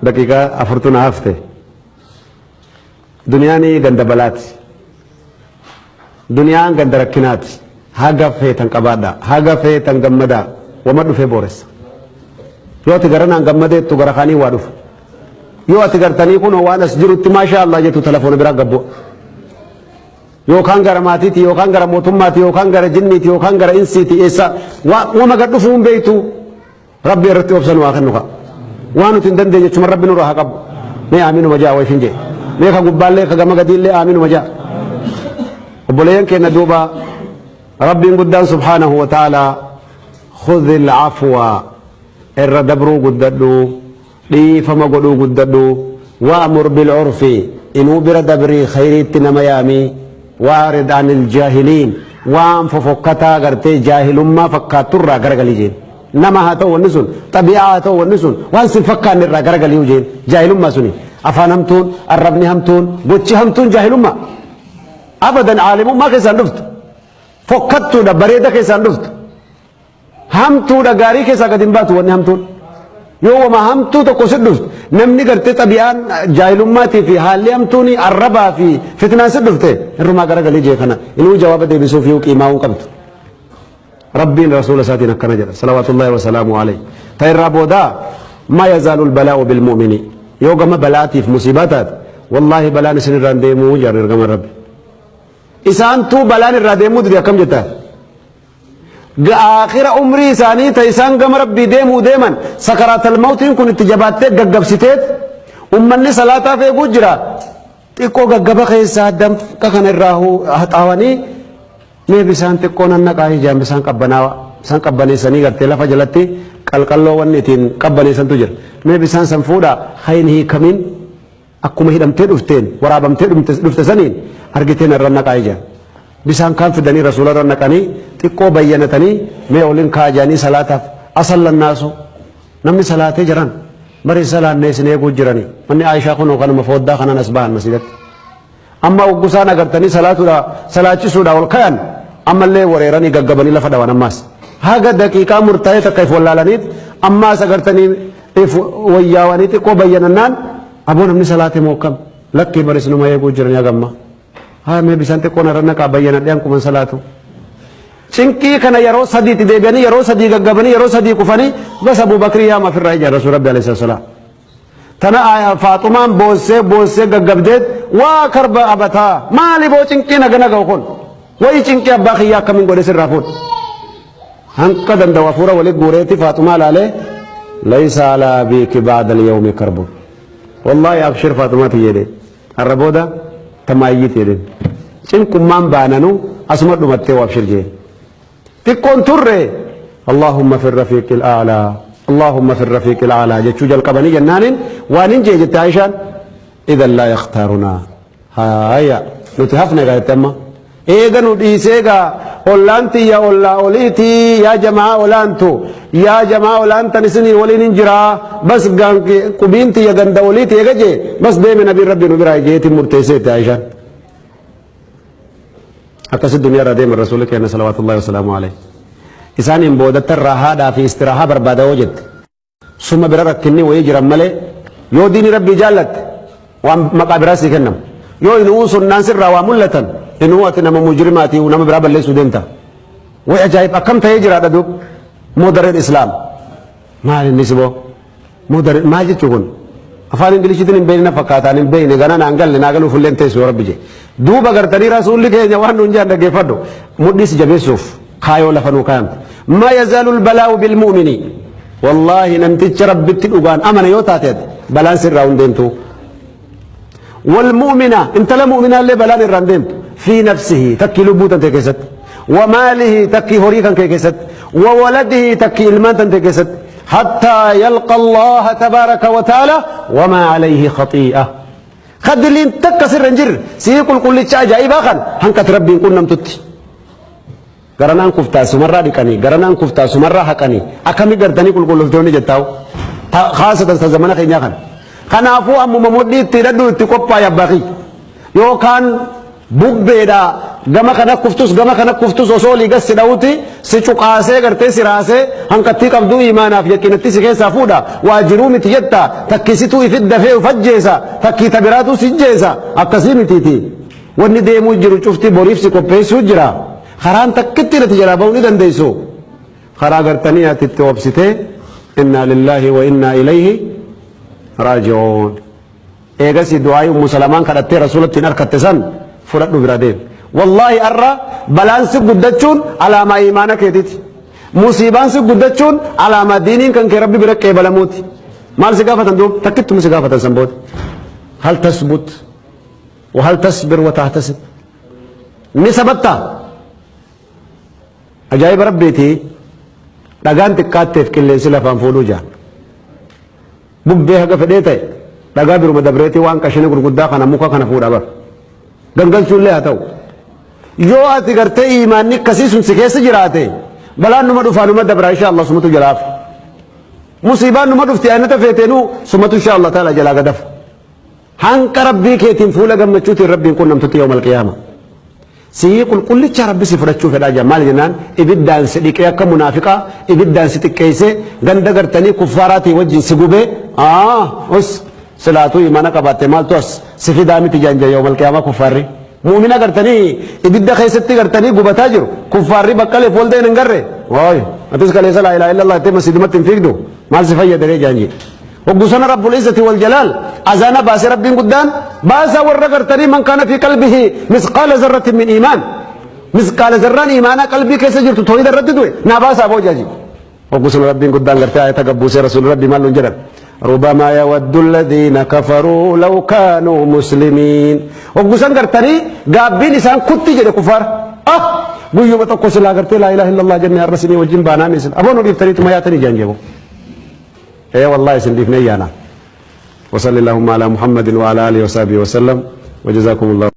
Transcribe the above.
Daqiiqaa afurtu na hafte. Duniyaan ganda balaati. Duniyaan ganda rakkinaati. Haga feetan qabaadha. Haga feetan gammadaa. Wama dhufee booressa. Yoo ati gara naan gammadeettu gara kaanii waa dhufa. Yoo ati gartanii kun waan as jirutti maashaa Allah jettu telefoona biraa gabbu'a. Yookaan gara maatiiti, yookaan gara mootummaati, yookaan gara jinniiti, yookaan gara insiiti, eessa wama gad dhufuu hin beektu. Rabbi irratti obsan waa kennu ka. Waan nuti hin dandeenye chuma Rabbi nurraa haa qabu. Mee aaminuma jaa wayif hin jee. Mee ka gubbaallee ka gama gadiillee aaminuma jaa. Obboleeyyan keenya duuba Rabbiin guddaan subhaanahu wa ta'ala khudhil afwa irra dabruu guddadhu, dhiifama godhuu guddadhu, wa'mur bil urfi inuu bira dabrii khayriitti nama yaami, wa'rid anil jaahiliin waan fofokkataa gartee jaahilummaa fakkaatturraa garagalii jeen. Nama haa ta'u wanni sun, xabi'aa haa ta'u wanni sun, waan sin fakkaanne irraa garagalii jeen. Jaahilummaa suni afaan hamtuun, arrabni hamtuun, gochi hamtuun jaahilummaa. Abadan aalimummaa keessaan dhuftu. Fokkattuudha bareeda keessaan dhuftu. Hamtuudha gaarii keessaa gad hin baatu wanni hamtuun. Yoo wama hamtuu tokko si dhuftu namni gartee xabi'aan jaahilummaatii fi haalli hamtuun arrabaa fi fitnaan si dhufte irrumaa garagalii jee kana inuu jawaaba deebisuuf yoo qiimaa hin qabdu. Rabbiin rasuula isaatiin akkana jedha salawaatullaahi wasalaamu alayhi. Ta irraa boodaa maa yazaalu albalaa'u bilmu'mini yoo gama balaatiif musiibaa taate wallaahi balaan isin irraa hin deemuu jedhan ergamaan Rabbi. Isaantuu balaan irraa deemuu dide akkam jettaa? Aakhira umrii isaanii ta isaan gama Rabbii deemuu deeman sakaraatal mawtiin kun itti jabaattee gaggabsiteet ummanni salaataaf eeguu jira. Xiqqoo gaggaba keessaa danfa kana irraa haxaawanii mee bisaan xiqqoo nan naqaa ijaan bisaan qabbanaawa bisaan qabbaneessanii gartee lafa jalatti qalqalloo wanni ittiin qabbaneessantu jira. Mee bisaan san fuudhaa hayin hiikamin akkuma hidhamtee dhufteen waraabamtee dhufte saniin argitee narra naqaa ijaan. Bisaan kaan fidanii rasuula irra naqanii xiqqoo bayyanatanii mee olin kaajanii salaataaf asallannaasu namni salaatee jiran bari salaannee isin eeguu jiranii manni Aayishaa kunoo kanuma fooddaa kanaan as bahan masiidatti. Amma hoggusaan agartanii salaatuudha salaachisuudha ol kayan ammallee wareeranii gaggabanii lafa dhawan ammaas. Haga daqiiqaa murtaa'ee takka if wallaalaniit ammaas agartanii if wayyaawanii xiqqoo bayyanannaan aboo namni salaate moo akkam lakkii baris numa eeguu jiranii hagamma. Haa mee bisaan xiqqoo narra naqaa bayyanadhee hanquman salaatu. Cinqii kana yeroo sadiitti deebi'anii yeroo sadii gaggabanii yeroo sadii kufanii bas Abuu Bakrii yaama ofirraa ijaan Rasuul Rabbi alayhi salaam. Tana Faaxumaan boossee boossee gaggabdeet waa karba abataa maali boo cinqii naga naga'u kun wayi cinqii abbaa kiyyaa akkamiin godhe sirraa fuudhe. Hanqa danda'u hafuura wali guureeti Faaxumaa laalee laysa alaa abiiki ba'da al-yawmi karbun. Wallaahi abshir Faaxumaa tiyyeedhe. Har'a booda tamaayyiiti jedheen. Cinqummaan baananuu asuma dhumattee waa abshir jeen. Xiqqoon turre Allahumma fi rafiiqil a'laa Allahumma fi rafiiqil a'laa jechuu jalqabanii jennaaniin waan hin jee jette Aayishaan idan laa yakhtaarunaa. Haaya nuti hafne egaa jette amma. Eega nu dhiisee egaa ollaan tiyya ollaa oliitii yaa jamaa olaantu yaa jamaa olaantan isinii waliin hin jiraa bas qubiin tiyya ganda oliiti eega jee bas deeme nabiin rabbi nu biraa jeetiin murteessee jette Aayishaan. Akkasi duniyaa irraa deeman rasuulli keenya salawaatullahi wasalaamu alayhi. Isaaniin boodatta raahaadhaa fi istiraahaa barbaada yoo jette. Suma bira rakkinni wayii jiran malee yoo diinii rabbii jaallatte waan maqaa biraa sii kennamu. Yoo inuu sunnaan sirraa waa mul'atan inuu ati nama mujrimaatii nama biraa balleessuu deemta. Way ajaa'ib akkam ta'ee jiraadha duub modern Islam. Maal inni siboo? Modern maal jechuu kun? Afaan Ingiliishiitiin hin beekne fakkaataan hin beekne gana naan galle naa galuuf illee teessu yoo rabbi jee. Duuba gartanii rasuulli keenya waan nuun jedhan dhaggeeffadhu. Mudhiis jabeessuuf kaayoo lafa nuu kaayamte. Ma yazaalu balaa'u bil mu'mini. Wallaahi namticha rabbitti dhugaan amane yoo taate ati balaan sirraa hin deemtu. Wal mu'mina intala mu'minaallee balaan irraa hin deemtu. Fi nafsihi takkii lubbuu tante keessatti. Wa maalihi takkii horii kan kee keessatti. Wa waladihi takkii ilmaan tante keessatti. Hattaa yalqa Allaha tabaaraka wa ta'ala wamaa alayhi khaxii'a. Khadiliin takka sirra hin jirre sii qulqullicha ajaa'ibaa kan hanqati rabbiin qunnamtutti. Garanaan kuftaa sumarraa dhiqanii garanaan kuftaa sumarraa haqanii akkami gartanii qulqulloftoonni jettaa'u. Haasatan sa zamana keenyaa kana. Kanaafuu ammuma mudhii itti hidhadhu itti qophaa'i abbaa kiyya. Yookaan bubbeedha Gama kana kuftus gama kana kuftus osoo olii gad si dha'uti si cuqaasee gartee si raasee hanqattii qabduu imaanaaf yaqiinatti si keessaa fuudha. Waa jiruu miti jetta takkisituu ifit dafee uf ajjeesa takkii tabiraatu si jeesa akkasii mitiiti. Wanni deemuu jiru cufti boriif si qopheessuu jira. Karaan takkitti irratti jalaa ba'uu ni dandeessu. Karaa gartanii ati itti obsitee innaa lillaahi wa innaa ilayhi raaji'uun. Eegasi du'aayii Ummu Salamaan kadhattee rasuulatti hin harkatte san fudhadhu bira deemi. Wallaahi arra balaan si guddachuun alaamaa imaana keetiiti. Musiibaan si guddachuun alaamaa diiniin kan kee rabbi bira qeebalamuuti. Maal si gaafatan duuba? Takkittuma si gaafatan san booda. Hal tasbut wa hal tasbir wa tahtasib. Ni sabattaa? Ajaa'iba rabbiiti dhagaan xiqqaatteef qilleensi lafaan fuudhuu jaan. Bubbee haga fedhee ta'e dhagaa biruma dabreetii waan qashina gurguddaa kana muka kana fuudha bar. Gangalchuullee haa ta'u. Yoo ati gartee imaanni akkasii sun si keessa jiraate balaan numa dhufaa numa dabra insha Allah sumatu jalaaf. Musiibaan numa dhufti aynata feeteenuu sumatu insha Allah taala jalaa gadafa. Hanqa rabbii keetiin fuula gammachuutiin rabbiin qunnamtutti yawmal qiyaama. Sii qulqullicha rabbi si fudhachuu fedhaa jira maal jennaan ibiddaan si dhiqee akka munaafiqaa ibiddaan si xiqqeessee ganda gartanii kuffaaraatii wajjin si gubee us silaatuu imaana qabaatte maaltu as si fidaa miti jaan jaa yawmal qiyaamaa kuffaarri. Mu'mina gartanii ibidda keessatti gartanii gubataa jiru kuffaarri baqqaleef waldeen hin garre ooy atis kaleessa laa ilaaha illallah jettee masjidumatti hin fiigdu maal si fayyadare jaan jee. Hoggusana Rabbul Izzati wal Jalaal azaana baasee Rabbiin guddaan baasaa warra gartanii man kaana fi qalbihi misqaala zarratin min iimaan misqaala zarraan iimaanaa qalbii keessa jirtu toohida irratti du'e naa baasaa boo jaaji. Hoggusana Rabbiin guddaan gartee ayata gabbuusee Rasuulli Rabbii maal nuun jedhan. Rubamaa yawaddu alladhiina kafaruu law kaanuu muslimiin. Hoggusan gartanii gaabbiin isaan kutti jedhe kufaara. Ah guyyuma tokko silaa gartee laa ilaaha illallah jennee har'a isinii wajjin baanaa miisin. Aboo nu dhiiftaniituma yaatanii jaan jeebu. Ee wallahi isin dhiifnee yaana. وصلى اللهم على محمد وعلى اله وصحبه وسلم وجزاكم الله.